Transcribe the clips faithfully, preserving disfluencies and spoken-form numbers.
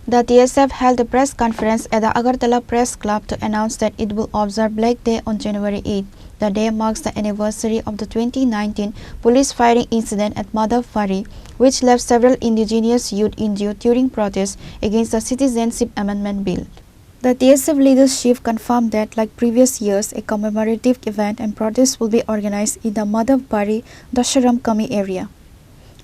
The T S F held a press conference at the Agartala Press Club to announce that it will observe Black Day on January eighth. The day marks the anniversary of the twenty nineteen police firing incident at Madhavpari, which left several indigenous youth injured during protests against the Citizenship Amendment Bill. The T S F leadership confirmed that, like previous years, a commemorative event and protest will be organized in the Madhavpari Dasharam Kami area.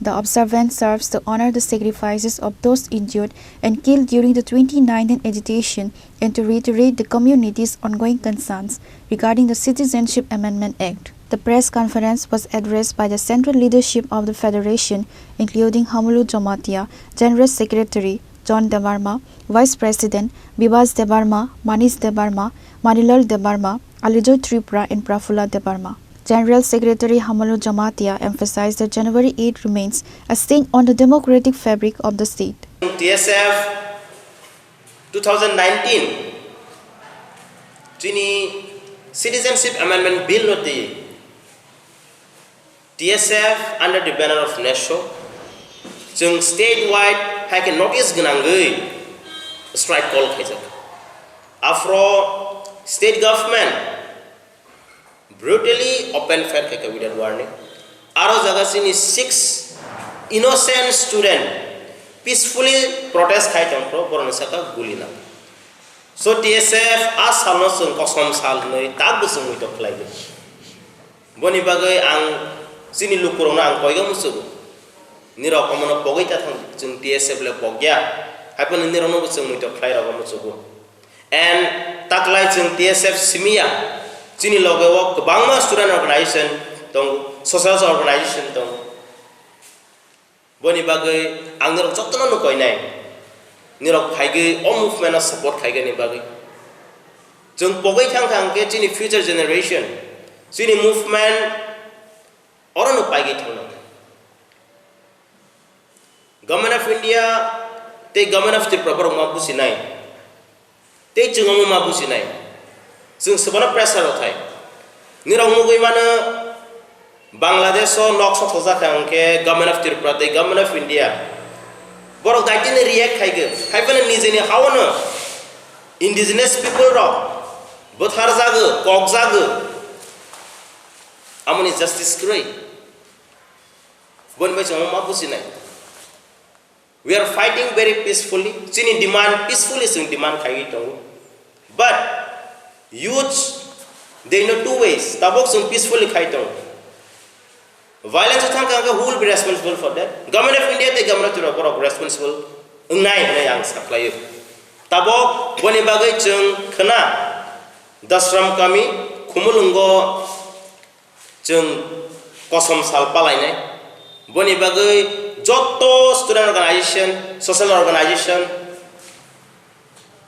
The observance serves to honor the sacrifices of those injured and killed during the twenty nineteen agitation and to reiterate the community's ongoing concerns regarding the Citizenship Amendment Act. The press conference was addressed by the central leadership of the federation, including Hamulu Jamatia, General Secretary John Debbarma, Vice President Bibas Debbarma, Manish Debbarma, Manilal Debbarma, Alijoy Tripura, and Prafulla Debbarma. General Secretary Hamulu Jamatia emphasized that January eighth remains a stain on the democratic fabric of the state. T S F two thousand nineteen chini Citizenship Amendment Bill no twi T S F under the banner of NESO chwng statewide hai khe notice gwnangwi strike call khaijak. Aphro state government brutally open fire khaikha without warning. Aro jaga chini six innocent student peacefully protest khai tongphro, borokni saka guli nang. So T S F a salno chwng kosom sal hwnwi takbo chwng muitok khlaigwi. Boni bagwi ang chini lukurokno ang koiga muchugo. Nirok omono pogwi ta thang, chwng T S F le pogya. Haiphano nirokno bo chwng muitok khlai rogo muchugo. And taklai chwng T S F simiya, chini loge o kwbangma student organization tongo, social organization tongo. Boni bagwi ang nirok jotono no koinai. Nirok phaigwi o movement no support khaigani bagwi. Chwng pogwi thang thang khe chini future generation, chini movement oro no paigwi thangna. Government of India tei Government of Tripura borok ma businai. Tei chwng omo ma businai. Chwng swbano pressure rw thai. Nirok nugwi mano Bangladesh o nok sok sojak kha hwnkhe Government of Tripura tei Government of India. Borok daitini react khaigwi. Haiphano nijeni haono indigenous people rok bwtharjagwi, kokjagwi. Amoni justice kwrwi. Boni bai chwng omo ma businai. We are fighting very peacefully. Chini demand peacefully chwng demand khaiwi tongo. But youth, they know two ways. Tabok chwng peacefully khai tongo. Violence thang kha, who will be responsible for that? Government of India tei Government of Tripura borok responsible wngnai hwnwi ang sakhlaio. Tabok boni bagwi chwng khna Dasram kami Khumulwngo chwng kosom sal palainai. Boni bagwi joto student organization, social organization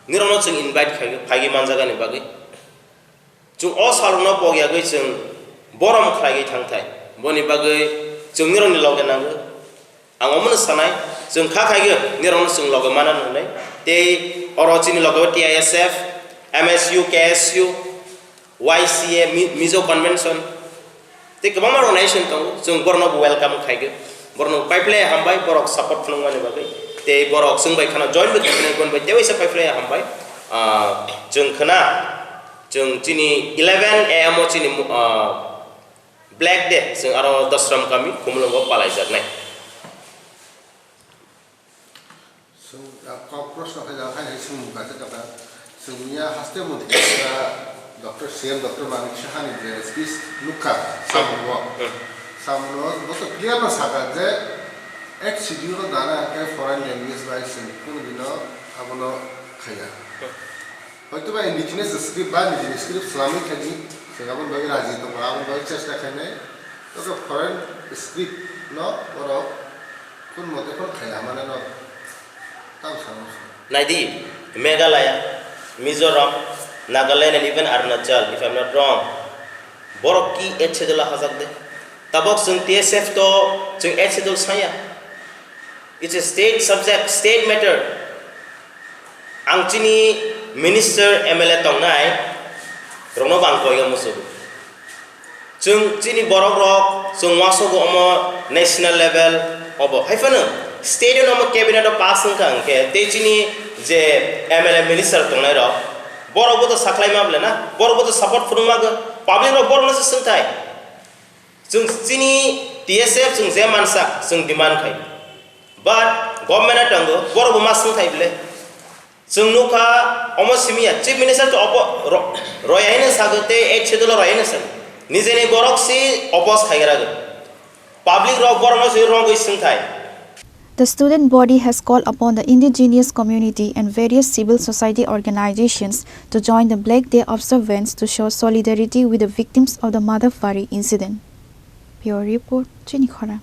nirokno chwng invite khai, phaigwi manjakani bagwi. Chwng o salrokno pogyagwi chwng borom khlaigwi thangthai. Boni bagwi chwng nirokni loge nango. Ang omono sanai, chwng kha khaigwi nirokno chwng loge mana hwnwi. Tei oro chini loge o T I S F, M S U, K S U, Y C A, Mi-, Mizo Convention, tei kwbangma organization tongo, chwng borokno bo welcome khaigwi, borokno paiphlai hambai, borok support phunukmani bagwi, tei borok chwng bai kheno join bo khaimani, boni bai tewaisa paiphlai hambai. Ah, chwng khna, chwng chini eleven A M o chini, ah, Black Day, chwng aro Dasram kami Khumulwngo palaijaknai. Chwng, ah, kok proshno khaijak, hai hai chwng mukha se tongkha. Chwng ya haste mantri kha Doctor C M Doctor Manik Saha ni je speech nukha, hmm, samung o. Hmm. Samung o bo to clear no sakha je eighth schedule no dana hwnkhe foreign language bai chwng kunu dino abono khaiya. Hmm. Hoito ba indigenous script ba nijini script swlamwi khaidi, chwng aboni bagwi raji tongo, aboni bagwi chesta khainai. Tei foreign script no borok kun mote kun khaiya mane no tamo sango. Naidi, Meghalaya, Mizoram, Nagaland and even Arunachal, if I'm not wrong, borok ki eighth schedule o hajak de. Tabok chwng T S F to chwng eighth schedule saya. It's a state subject, state matter. Ang chini minister, M L A tongnai rokno bo ang koiga muchugo. Chwng chini borok rok chwng wasogo omo national level obo. Hai phano State no omo cabinet o pass wngkha hwnkhe tei chini je M L A minister tongnai rok borok bo to saklai ma bole na, borok bo to support phunuk ma, public rok borok no se swngthai. Chwng chini T S F chwng je mansa chwng demand khai, but government a tongo borok bo ma swngthai bole. Chwng nukha omo simiya chief minister to opo-, ro-, roya hino sago tei eight schedule o roya hino sago. Nijeni borok si oppose khaigra go. Public rok borok no si rogwi swngthai. The student body has called upon the indigenous community and various civil society organizations to join the Black Day observance to show solidarity with the victims of the Madhupari incident. Bureau report, Chini Khorang.